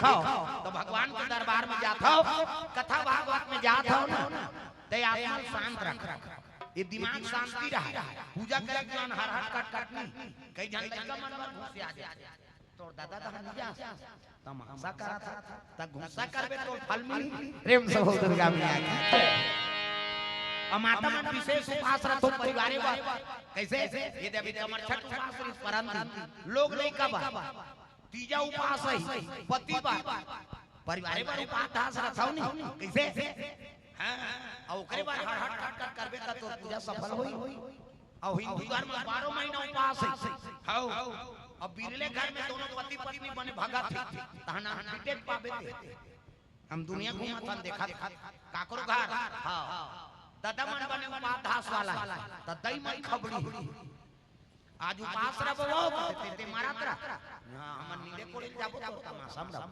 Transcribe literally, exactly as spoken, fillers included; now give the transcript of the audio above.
देखो, तो भगवान के दरबार में जात हव, कथा भागवत में जात हव ना, ते आत्मा ल शांत रख, ये दिमाग शांति रहा। पूजा करे के मन हर हर कट कट नहीं, कई झन लइका मन बर घुसिया जाथे। तोर दादा दहा नहीं जा, तमाशा करत हस, त गुस्सा करबे तो फल मिली। प्रेम से बोल दुर्गा मैया की। अब माता मन विशेष उपास रखो परिवारे बर। कैसे? ये देवी कमर छठ उपास रही, परन दिन लोग लइका बर, तीजा उपास रही, पति बर, परिवारे बर उपास धास रखो नहीं। कैसे? हाँ, अउ ओकरे बर हर हर कट कट करबे त तोर पूजा सफल होई। अउ हिंदू धर्म में बारह महीना उपास हे। हव। अब बिरले घर में दोनों पति पत्नी बने भगत हे, तहन हम बिटेक पाबे ते। हम दुनिया घूमत हन, देखत हन, काकरो घर, हाँ, ददा मन बने उपास धास वाला हे, त दई मन खबड़ी हे। आज उपास रह बाबा, ते, ते, ते मारत रह। हाँ, हमन नीले कोड़े जाबो तो तमाशा में रह।